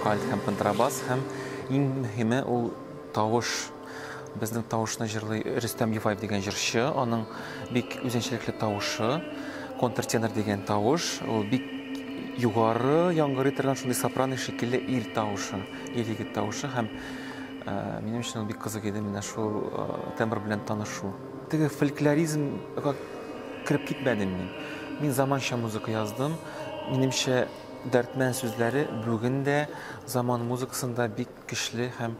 вокаль һәм контрабас һәм иң мөһиме ул тавыш. Безнең тавышны җырлый Рөстәм Юваев дигән җырчы, аның бик үзенчәлекле тавышы, контртенор дигән тавыш, ул бик югары яңгырый торган шундый сопрано шикелле ир тавышы, ир егет тавышы һәм минем өчен ул бик кызык иде менә шул тембр белән танышу. Теге фольклоризмга кереп китмәдем мин. Мин заманча музыка яздым. Минемчә, Дәрдмән сүзләре бүген дә заман музыкасында бик көчле һәм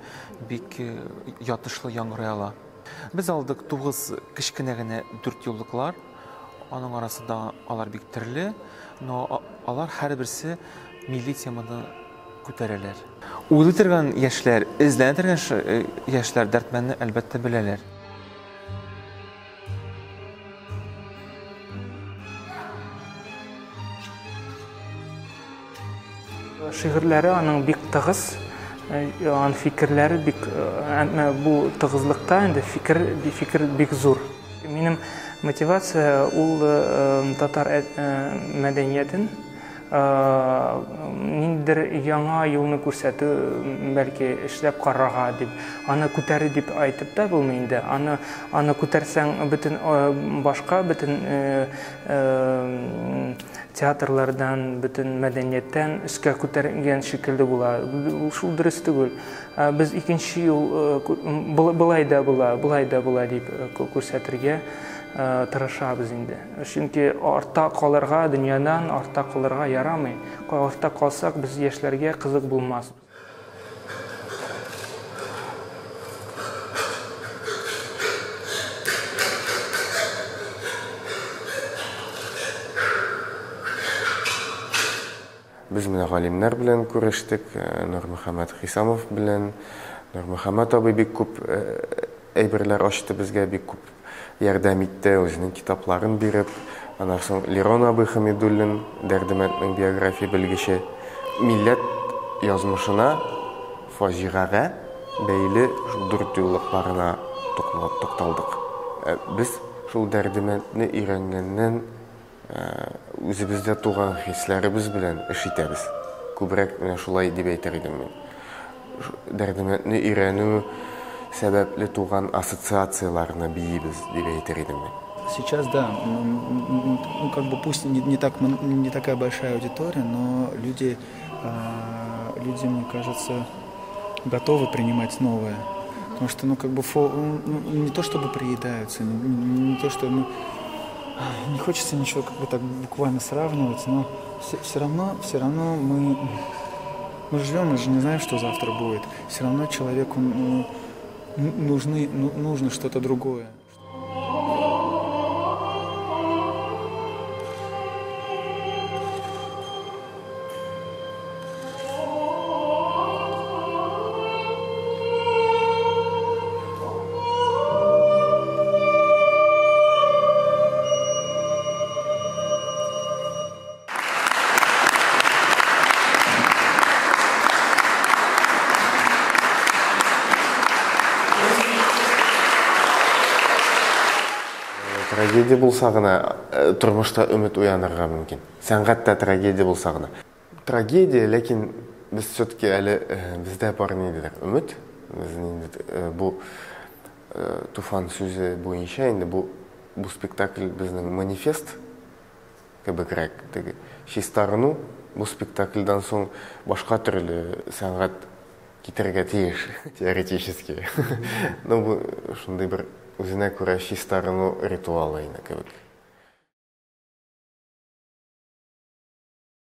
бик ятышлы яңгырый ала. Без алдык 9 кечкенә генә дүртьюллыклар. Аның арасында алар бик төрле, но алар һәрберсе милли теманы күтәрәләр. Уйлый торган яшьләр, эзләнә торган яшьләр Дәрдмәнне, әлбәттә, беләләр. Шигырьләре аның бик тыгыз, аның фикерләре бик, әмма бу тыгызлыкта инде фикер, фикер бик зур. Минем мотивация ул татар мәдәниятен ниндидер яңа юлны күрсәтү, бәлки эшләп карарга дип, аны күтәрү дип әйтеп тә булмый инде. Аны, аны күтәрсәң, бөтен башка бөтен театрлардан, бөтен мәдәнияттән өскә күтәргән шикелле була. Ул шул дөрес түгел. Без икенче юл болай да була, болай да була дип күрсәтергә тырышабыз инде. Чөнки артта калырга, дөньядан артта калырга ярамый. Артта калсак, без яшьләргә кызык булмас. Без менә галимнәр белән күрештек, Нурмөхәммәт Хисамов белән. Нурмөхәммәт абый бик күп әйберләр ачты безгә, бик күп ярдәм итте, үзенең китапларын биреп. Аннан соң Лерон абый Хамидуллин, Дәрдемәнднең биография белгече. Милләт язмышына, фаҗигагә бәйле шул дүртьюллыкларына тукталдык. Без шул Дәрдемәндне өйрәнгәннән Үзебездә туган хисләребез белән эш итәбез. Күбрәк менә шулай дип әйтер идем мин. Дәрдемәндне өйрәнү сәбәпле туган ассоциацияләрне биибез дип әйтер идем мин. Сейчас, да, ну, как бы пусть не, так, не такая большая аудитория, но люди, люди, мне кажется, готовы принимать новое. Потому что, ну, как бы, ну, не то чтобы приедаются, не то, что, ну, не хочется ничего как бы так буквально сравнивать, но все равно мы живем, мы же не знаем, что завтра будет. Все равно человеку, ну, ну, нужно что-то другое. Трагедия булса гына тормышта өмет уянырга мөмкин. Сәнгатьтә трагедия булса гына. Трагедия, ләкин без все-таки әле бездә бар ниндидер өмет. Без инде бу Туфан сүзе буенча инде бу спектакль безнең манифест кебегрәк. Теге чистарыну бу спектакльдән соң башка төрле сәнгать китәргә тиеш теоретически. Но бу шундый бер үзенә күрә чистарыну ритуалы инде кебек.